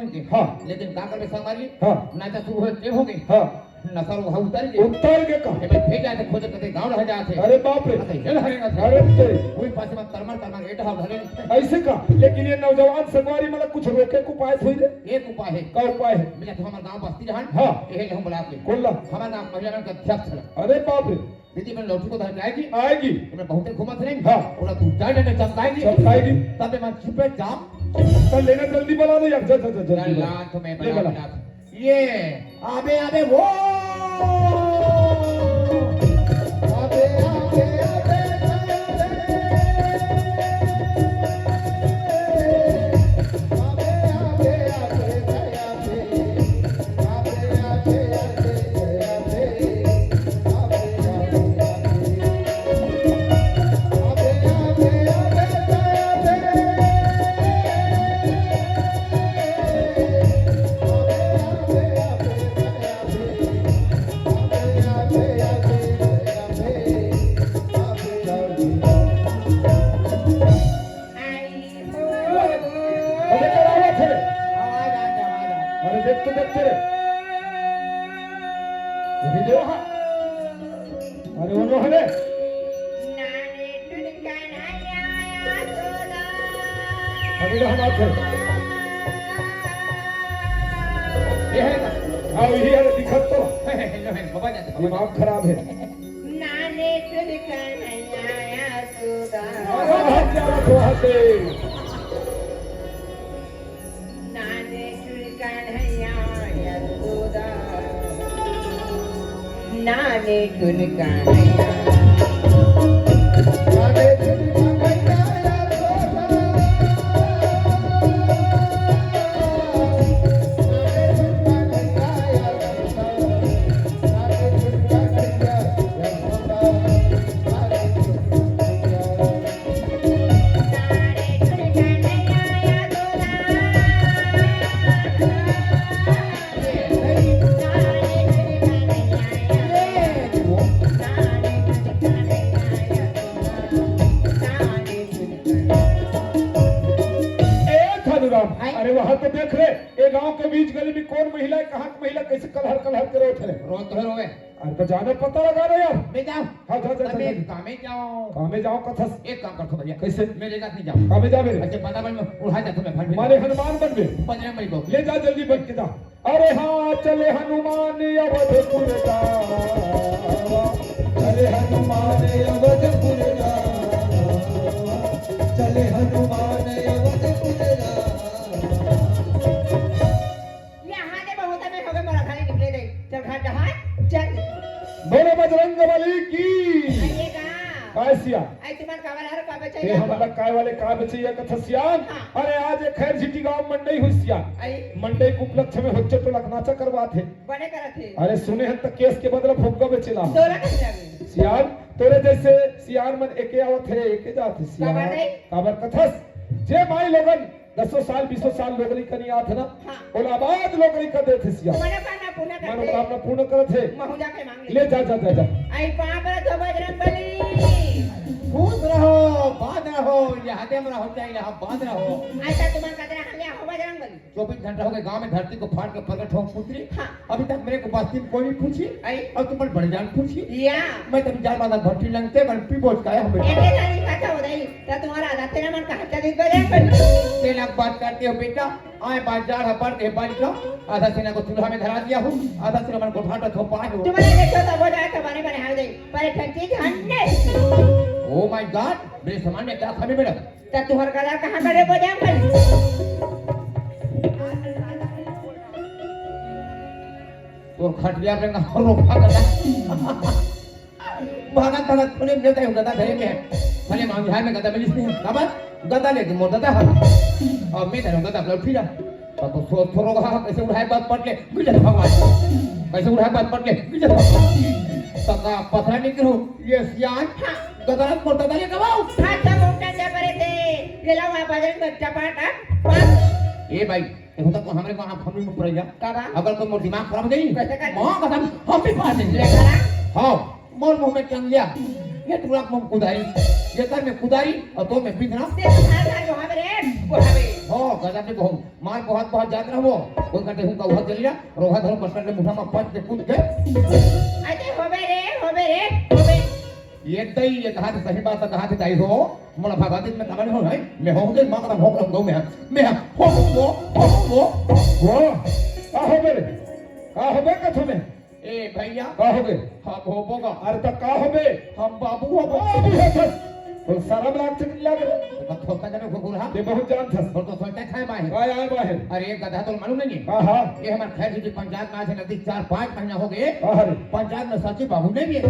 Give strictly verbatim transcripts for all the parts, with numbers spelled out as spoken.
हाँ। लेकिन का करबे संगवारी? हाँ। नशा शुरू होय के हो गई। हाँ। नशा वो उतर के। उतर के का? ए भाई, फेर जाते खोजे कते गाँव रह जाते। अरे बाप रे। कते जेल हरे ना। अरे तेरी। कोई पासे में तरमर तरमर एट हाल धरे। ऐसे का? लेकिन ये नौजवान संगवारी मतलब कुछ रोके को उपाय थोड़ी रे। एक उपाय है। का उपाय है? मिला तो हमारे गाँव बस्ती रहन। हाँ। यही हम बुला के। कौन ला? हमारे गाँव महिला के अध्यक्ष है। अरे बाप रे। दीदी मन लौटी को धर के आएगी। आएगी। तुम्हें बहुते घूमत रही। हाँ। ओला तू जाने में चमकाएगी। चमकाएगी। तब मैं छिपे जाम। तो लेना जल्दी बना दे यार, जा, जा, जा, जल्दी यार, बना। ला तो मैं ले बना बना। बना। ये, आबे, आबे, वो। आबे, आबे, आबे, आबे। आबे, आबे, आबे, आबे। अरे, करावत हे। आवाज आ, आवाज आ। अरे, देख तो, देख तो रे। वही देवा। अरे, वो नो हरे। नाने टुन कन्हैया यशोदा। अरे, रहना थे। ये है ना? हाँ, यही है, दिखत तो। लो, है, बाबा जाते, बाबा दिमाग खराब है। नाने टुन कन्हैया यशोदा। अरे, बहुत ज्यादा तो हंसे। नाने टुन कन्हैया यशोदा। नाने टुन कन्हैया। नाने टुन कन्हैया यशोदा। ए धनुराम, अरे वहां तो देख रे, ए गांव के बीच गली में कौन महिला है, कहां की महिला, कैसे कलहर कलहर के रोत हे? रोत हे रोवे। अरे तो जाने पता लगा ना यार। मैं जाऊं? हाँ, जा, जा, जा, तबे जा। कामे जाओ। कामे जाओ कथस। एक काम कर दो भैया। कैसे? मेरे साथ नहीं जाओ। कामे जा मेरे। अच्छा, बता मैं उड़ा जाता मैं घर में। मारे हनुमान बन बे। बजरंग बली को। ले जा जल्दी बन के जा। अरे हाँ, चले हनुमान अवधपुर जावा। चले हनुमान अवधपुर जावा। चले हनुमान अवधपुर जावा। यहाँ ले बहुत समय हो गए, मोला खाली निकले दे। चल, घर डहार, चल। बोलो बजरंग बली की। आइए गा। काय सिया? आई तुम्हार कावल हर काबे ते चाहिए? हमला काय वाले काबे चाहिए कथा सियान? हाँ। अरे आज एक खैर झिटी गांव मंडई हुई सियान। आई। मंडई के उपलक्ष्य में होच्चे टोला के नाचा करवात हे। बने करत हे। अरे सुने हन त केस के बदला फुग्गा बेचेला। तोला कैसे लगे? सियान, तोरे जैसे सियान मन एके आवत हे, एके जात हे सियान। काबर नहीं? काबर कथस? जे माई लोगन दसों साल, बीसों साल लोगरी कनी आथे ना, हाँ। ओला आबाद लोगरी कर देथे सिया। मनोकामना पूर्ण करथे। मनोकामना पूर्ण करथे। महू जाके मांग ले। ले जा, जा, जा, जा। आई पाँव परत हो बजरंग बली। खुश रहो, बांध रहो, यहाँ दे रहो, चाहे यहाँ बांध रहो। अच्छा, तुम्हारा कतरा हम यहाँ हो बजरंग बली। चौबीस घंटा हो गए, गांव में धरती को फाड़ के प्रकट हो पुत्री। हाँ। अभी तक मेरे को बस्ती में कोई नहीं पूछी। आई। और तुम बड़ बड़े जान पूछी। या। मैं तभी जान माता भट्टी लंगते, मैं पी बोझ का है, हम बेटा। एके जानी का था उदई। त तुम्हारा आधा तेरा मन कहाँ चली गए? तेरा बात करते हो बेटा, आए बाजार ह पर दे बारी का, आधा सेना को चूल्हा में धरा दिया हूँ, आधा सेना मन को भाटा थोपा है। तुम्हारे देखो तो वो जाए तो बने बने हाल दे, पर एक चीज हन्ने। Oh my God, मेरे सामान में क्या खाने में रखा? त तुम्हारा गला कहाँ करे वो जाए पर? तोर खटिया पे ना रोका गला। भागत भागत पुलिस लेते हैं गदा धरे में। भले मांझार में गदा मिलिस नहीं। काबर? गदा लेके मोर ददा हर। अब मैं धरूं गदा अपना उठी जा। तब तो सोच थोरो कहा कैसे उठाए बात पट ले, गुजर भगवान। कैसे उठाए बात पट ले, गुजर भगवान। तका पथरा नहीं करूं, ये सियान। गदा मोर ददा ये गवाओ। हाथ से मोटा जा परे थे। ये लाओ आप बजरंग बली चपाट, हाँ? पास। ए भाई, देखो तो हमरे को आँख हमरे में पड़ गया। का बा? अगर तो मोर दिमाग खराब हो गई। कैसे कर? माँ कसम, हम भी पास नहीं। ले करा। हाँ, मोर मुंह में टंग लिया। ये टुरा मुंह कुदारी, ये कर में कुदारी और तो में बिधना। देख, साल साल जो हवे रे, वो हवे। हो, गजब के बहू, मार बहुत बहुत जात रहो। कोई कहते हूँ, कौहा चल लिया, रोहा धरो, पटक ले मुठा में पट के कूद के। अरे होबे रे, होबे रे, होबे। ये दई, ये कहा थे, सही बात कहा थे, दाई हो। मोला भगादिस में कमल हो है, मैं हो गए, माँ का हो गए, मैं, मैं हो, हो, हो, हो। वो, का होबे रे? का होबे कथो में? ए भैया, का होबे? हम होबो गा। अरे त का होबे? हम बाबू होबो। बाबू होबे। तो शरम लाग चुकी लाग रे। तो थोका जने घुघुर हा। ते बहुत जान थस। और तो सोचते खाए बाहर। काय आए बाहर? अरे गधा तो मालूम नहीं है। हाँ, हाँ। ये हमारे खैर जी की पंचायत में आज नजदीक चार पाँच महीना हो गए। हाँ, हाँ रे। पंचायत में सचिव बाबू नहीं है।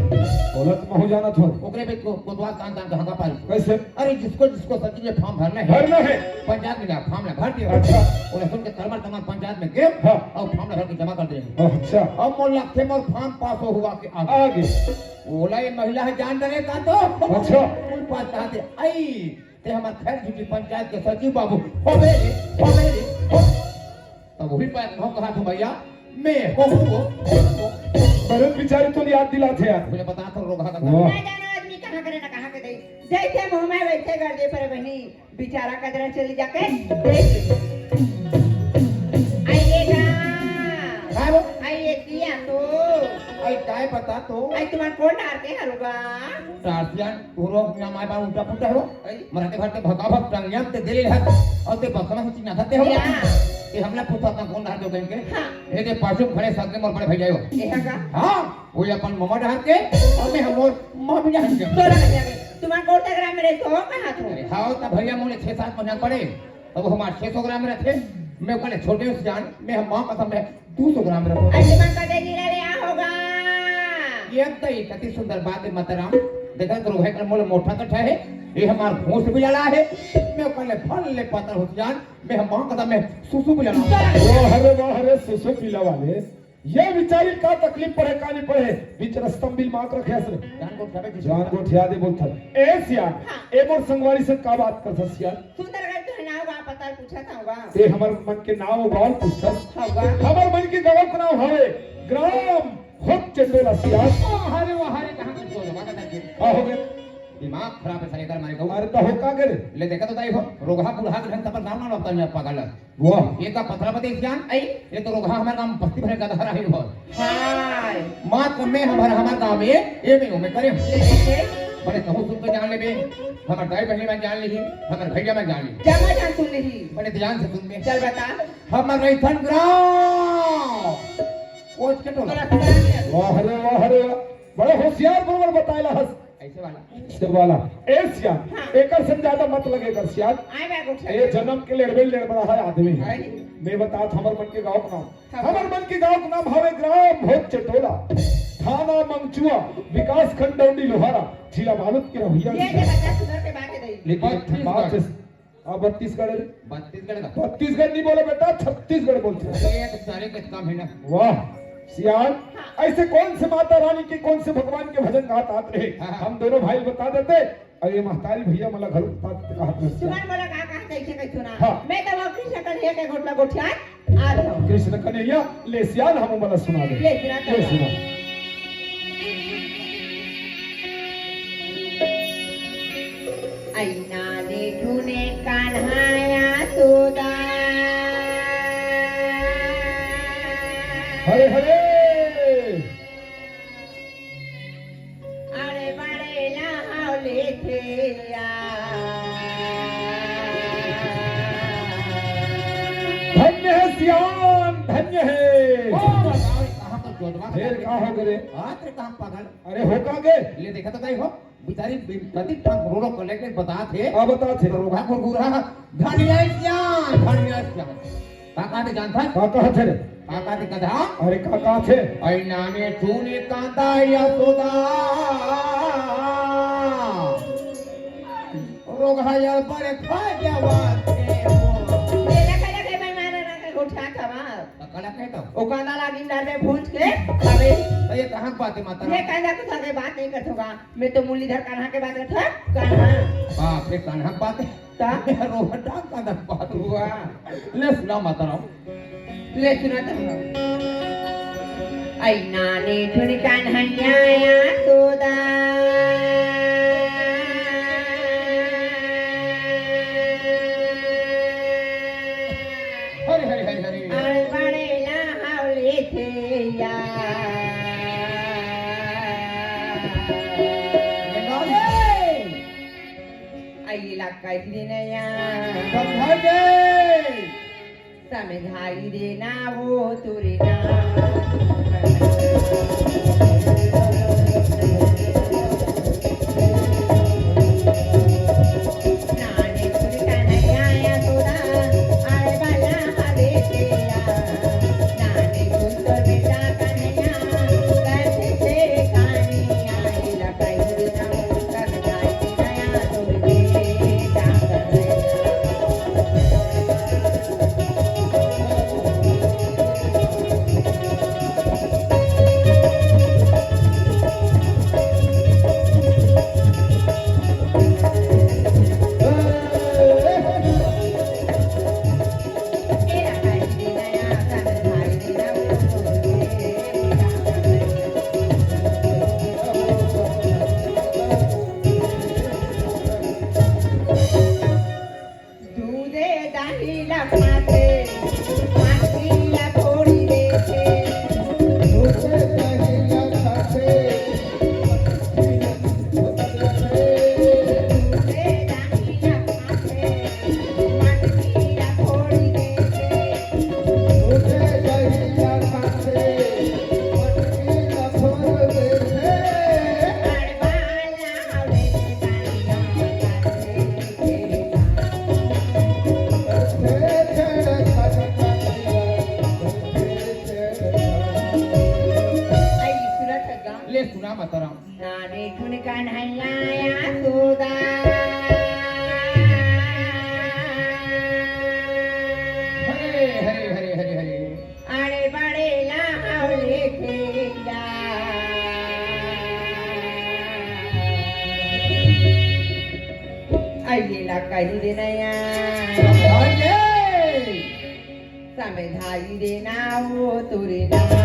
बोलत महू जाना थो। ओकरे पे को-, कोतवाल कान कान कहाँ का पाल। कैसे? अरे जिसको जिसको सचिव में फॉर्म भरना है। भरना है। पंचायत में जा, फॉर्म ला भर दिया। अच्छा। और सुन के कलमर कलमर पंचायत में गए। हाँ। और फॉर्म ला भर के जमा कर देंगे। अच्छा। अब मोर लगथे मोर फॉर्म पास हुआ के आगे। आगे। ओला ये महिला है जान डरे का तो। अच्छा। फॉर्म पास कहा थे। आई, ते हमार खैर जी की पंचायत के सचिव बाबू। होबे रे, होबे रे, हो। तब वही पर हो कहा था भैया, मैं हो, हो, हो, हो। बरन बिचारी तो याद दिला थे यार। मुझे बता तो रोगा का वाह। ना जानो आदमी कहाँ करे ना कहाँ के दे। जैसे मुँह में वैसे कर दे पर बहनी। बिचारा कजरा चली जाके देख ले। आई ये का? काय वो? आई ये किया तो? आई काय बता तो? आई तुम्हार कोन डार के हरुगा? टार्सियन, पूरा अपना माय बाप उल्टा पुल्टा हो। आई। मराठे घर के भका भक टंगियम ते दिल है। और ते बसना से चिन्हा खाते हो। या। ये हमला पूछा था कोन डार दो कहीं के? हाँ। ये के पाछू खड़े साथ में मोर बड़े भैया हो। ये है का? हाँ। वो अपन ममा डार के, और मैं हम और मामी डार के। तोरा भैया के। तुम्हार कोन सा ग्राम में रहते हो? कहाँ तो? अरे हाँ, तब भैया मोले छह सात महीना पड़े। तब हमार छह सौ ग्राम रहते। मैं कहले छोटे से जान, मैं हम माँ कसम में दो सौ ग्राम रहते। अरे तुम्हार कटे गिरा ले आ होगा। ये तो एक अति सुंदर बात है माताराम। देखा करो भाई, कर मोले मोटा कट्ठा है। ये हमार भूस भी लड़ा है। मैं कहले फल ले पता हो जान, मैं हम माँ कसम में सुसु भी लड़ा। वाह रे, वाह रे, सुसु पीला वाले। ये बिचारी का तकलीफ पड़े, का नहीं पड़े, बीच रस्ता में बिल मात रखे हस रे। जान गोठियाबे जी। जान गोठिया दे बोलथन। ए सियान, हाँ। ए मोर संगवारी से का बात करथस सियान? सुंदरगढ़ तो है ना, वहाँ पता पूछा था, वहाँ। ते हमर मन के नाव गाँव पूछथस। हाँ, वहाँ। हमर मन के गाँव के नाव हवे ग्राम होत चंडोला सियान। ओ, हरे, वो हरे, कहाँ के चोर, वहाँ का था जी। का हो गए? दिमाग खराब है साले, कर मारे कहूँ। अरे, तो हो का करे? ले देखा तो ताई हो, रोगहा बुढ़ा के ढंग से अपन नाम ना लगता है, पागल है। वाह। ये का पथरा बदे सियान? आई? ये तो रोगहा हमारे गांव में बस्ती भरे गधा रही हो। हाय। मात्र में हमारे, हमारे गांव में ये, ये में, में करे। ले देखे। बड़े कहूँ सुन के जान ले बे। हमारे दाई बहनी में जान ली, हमारे भैया में जान ली। जमा जान सुन ली। बड़े ध्यान से सुन बे। चल बता। हमारे रईथन ग्राम। कोच के टोला। वाह रे, वाह रे, वाह। बड़ा होशियार बरोबर बताएला हस। ऐसे वाला। ऐसे वाला। ए सियान, हाँ। एकर से ज्यादा मत लगे कर सियान। आए बे गुठिया। ये जन्म के लेड़बे लेड़बड़ा है आदमी है। आई। मैं बता हमर मन के गांव का नाम। हाँ। हमर मन के गांव का नाम हवे ग्राम भोज चटोला, थाना मंगचुआ, विकास खंड डौंडी लोहारा, जिला बालोद के रहुइया। ये जे बच्चा सुधर के बात है। लेकिन एक ठन बात है, छत्तीसगढ़। हाँ, बत्तीसगढ़ है। बत्तीसगढ़ का? बत्तीसगढ़ नहीं बोले बेटा, छत्तीसगढ़ बोलते हैं। अरे, ये तो सारे के काम है ना। वाह, सियान, हाँ। ऐसे कौन से माता रानी के, कौन से भगवान के भजन गात आत रहे? हाँ, हाँ। हम दोनों भाई बता देते, और ये महतारी भैया मला घर बता देते, कहा था सियान। तुम्हारे मला कहा, कहा था, इसे कहीं सुना। हाँ। मैं तो वो कृष्ण कन्हैया के गोठला गोठियान आ रहा हूँ। कृष्ण कन्हैया, ले सियान हम मला सुना दे। ले सुना ले तो। सुना। ऐना ने झुने कान्हा यशोदा। हरे हरे। अरे बड़े लहावले थे या। धन्य है सियान, धन्य है। ओ, बताओ, कहाँ पर जोड़वा फिर कहाँ का हो गए? बात रे, कहाँ पागल? अरे हो कहाँ गए? ले देखा तो कहीं हो? बिचारी बि-, कति ठन रो रो कलेक्टर बता थे। का बता थे? तो रोगहा गुरगुरा, धनिया क्या, धनिया क्या। का कहा थे जानता है? का कहा थे रे? का कहा थे गधा? अरे का कहा थे? ऐना ने चूने कांदा यशोदा। रोगहा यार बड़े खा जवान थे वो। मेरा कला के मैं मारा ना के गोठा था वहाँ। कला के तो? ओ कांदा लागी डाल में भूंज के, अबे। तो ये कहाँ की बात है माता? ये कांदा को सारे बात नहीं कर दूंगा। मैं तो मुरलीधर कान्हा के बात करत हँव, कान्हा। बाप रे, कान्हा के बात है। ता? रोहन डांग कान्हा के बात हुआ। ले सुना माता राम। ले सुना तो। ऐना ने झुन कान्हैया यशोदा। कहि दे नया। समझाई दे। समझाई दे ना वो तुरे ना। दूधे दही ला खाथे, माटी ला फोड़ी देथे। दूधे दही ला खाथे, दूधे दही ला खाथे, माटी ला फोड़ी देथे। दूधे दही ला खाथे, माटी ला फोड़ी देथे। अड़बा ला हवे ले सुना माताराम। नाने गुण कन्हैया यशोदा। हरे हरे हरे हरे हरे। अरे बड़े लाहौले के जा। आइए ला कही दे नया। समझाई दे ना वो तुरे ना।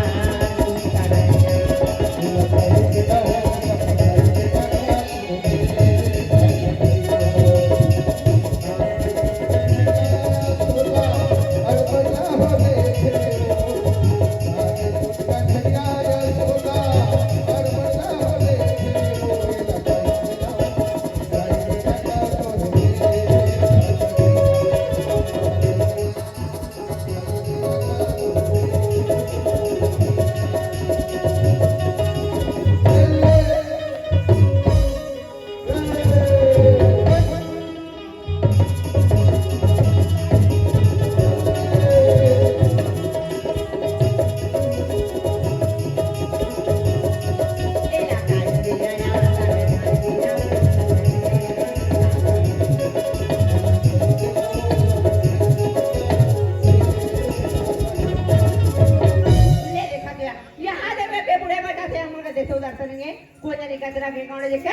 ले देखा गया, यहाँ जब मैं बूढ़े बैठा थे, हम लोग देखे उधर से नहीं है। कोन जनी कचरा के कौन जे के?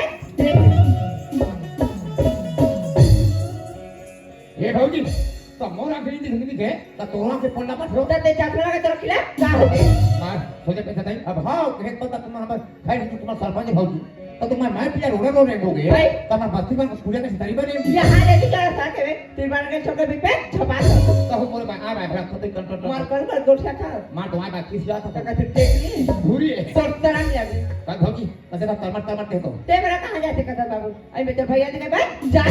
हे भौजी, त मोर आँखी दिख दिखे, त तोर आँखी पन्ना पर हो। त ते चापला के तरफ खिला, का हो गए? मार, सोचे पैसा नहीं। अब हाँ, कहे तो तक तुम्हारा बस, खैर नहीं, तुम्हारा सरपंच है भौजी। तो तुम्हारा मैं पिया रोने रोने हो गए। भाई। तो हमारे बस्ती में स्कूल के सितारी बने। यहाँ ले भी चला सा के, तेरे बार के छोटे भी पे छपा दो। तो हम बोले, मैं आ, मैं भला खुद ही कंट्रोल मार कर कर गोठिया खा। मार तो आ, मैं किस जात तो हूँ। कहते टेकनी। भूरी है। सर तरह नहीं आगे। का भौजी? कते का तमट तमट के तो। ते मेरा कहाँ जाते कदर बाबू? आई मैं तो भैया देखे बर जा।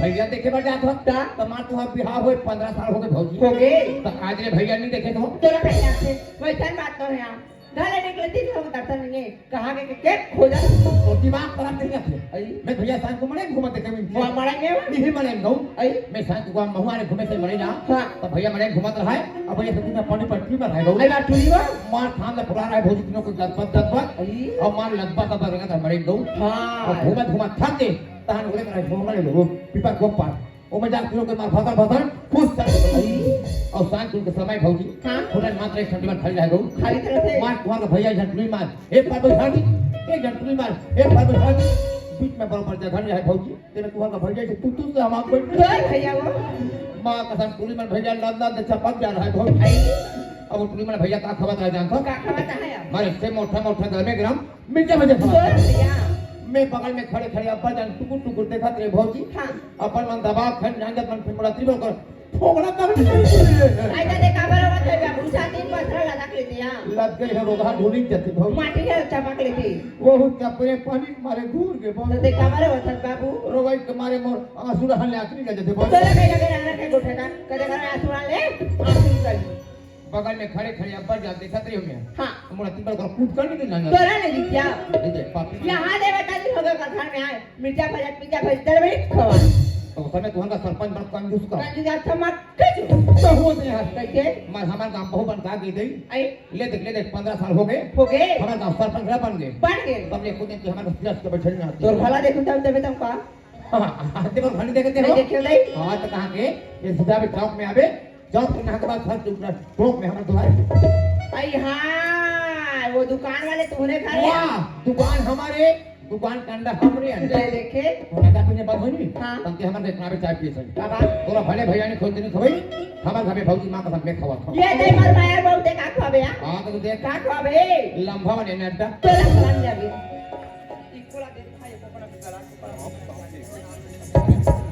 भैया देखे बर जात हो? का? तमार तुहार बिहाव होए पन्द्रह साल हो गए भौजी। हो गए? तो आज ले भैया नहीं देखे तो? तोरा कहीं आते? वैसा बात तो है यहाँ। घर लेने के लिए तीन लोग दर्शन नहीं है। कहाँ के, के, के खोजा? तो दिमाग खराब नहीं रखे। आई? मैं भैया शाम को मड़े घूमत देखे मैं। वो मड़े में? नहीं मड़े में गऊ। आई? मैं शाम को महुआ रे घूमे से मड़े जा। हाँ। तो भैया मड़े घूमत रहा है। अब भैया सब्जी में पानी पट्टी में रह गऊ। आई बात सुनी वो? मार थाम ले फुला रहा है भौजी तीनों को गदबद गदबद। आई? और मार लगबा का बरंगा था मरे दो। हाँ। और घूमत घूमत थक गए, तहन बोले, "करे घूमने लो, पीपा को पार।" ओ मैं जान तीनों के मार भसर भसर, खुश चल। आई? और शांत उनके समय भौजी। हाँ। खुला मात्र एक सेंटीमीटर खाली रह गऊ। खाली तरह से। मार कुमार का भैया झंटुली मार, एक बार बैठा दी, एक झंटुली मार, एक बार बैठा दी। बीच में बराबर जगह नहीं है भौजी। तेरे कुआं का भैया से तू, तू से हम आप बैठ। चल भैया वो। माँ कसम, टूरी मन भैया लद लद चपक जा रहा है बहुत। आई। अब वो टूरी मन भैया का खबर है जानता? का खबर है अब? मारे से मोटा मोटा घर में ग्राम मिर्चा भैया खबर। चल भैया। मैं बगल में खड़े खड़े अब्बा जान टुकुर टुकुर देखा तेरे भौजी। हाँ। अपन मन दबाव खन जान जब मन फिर मुड़ा त्रिभुवन कर फोगड़ा कर। आई दादा, का बराबर है बाबू, छाती में पत्थर लगा के दिया। अब गई है रोगहा ढोली जते भौजी। माटी है चमक लेती। वो चपरे पानी के मारे घूर के तो बहुत। देखा मारे वसंत बाबू। रोवई के मारे मोर आंसू रहन ले आखिरी जते बहुत। तोला कहीं लगे रहना के गोठे का। कदे कर आंसू आ ले। आंसू निकल। बगल में खड़े खड़े अब्बर जान देखत रही हूँ मैं। हाँ। मोला तीन बार कूद कर नहीं देना। तोला नहीं दिख गया। नहीं देख पापी। यहाँ देवता जी होगा का घर में आए। मिर्चा भजत, मिर्चा भजत, तेरे में खवा। तो समय तुहन का सरपंच बन कंजूस का। कंजूस का मत कछु। तो हो दे यार। कैसे? मर हमार गांव बहु बन का गे दई। आई। ले देख, ले देख, पन्द्रह साल हो गए। हो गए। हमार गांव सरपंच बन गए। बन गए। तब ले खुद के हमारे दस के बैठे नहीं आते। तोर भला देखूं तब तबे तुम का। हाँ, हाँ, देखो, घड़ी देखे नहीं हो? देखे नहीं। हाँ, तो कहाँ के? ये सीधा भी चौक में आवे। चौक में नहा के बाद हर चौक में हमारे दुआरे। आई हाँ, वो दुकान वाले तूने खा लिया। वाह, दुकान हमारे, दुकान का अंडा हमरे अंडा। ले देखे। वो राजा तुझे बात होनी? हाँ। तब के हमारे इतना भी चाय पिए सही। का बात? तोरा भले भैया ने खोज नहीं खवाई। हमारे घर में भौजी माँ का सब मैं खवा खवा। ये नहीं मर माया बहुत देखा खवाबे, हाँ? हाँ, तो देख। का खवाबे? लंबा वाले ने अड्डा। तोरा खवान जाबे।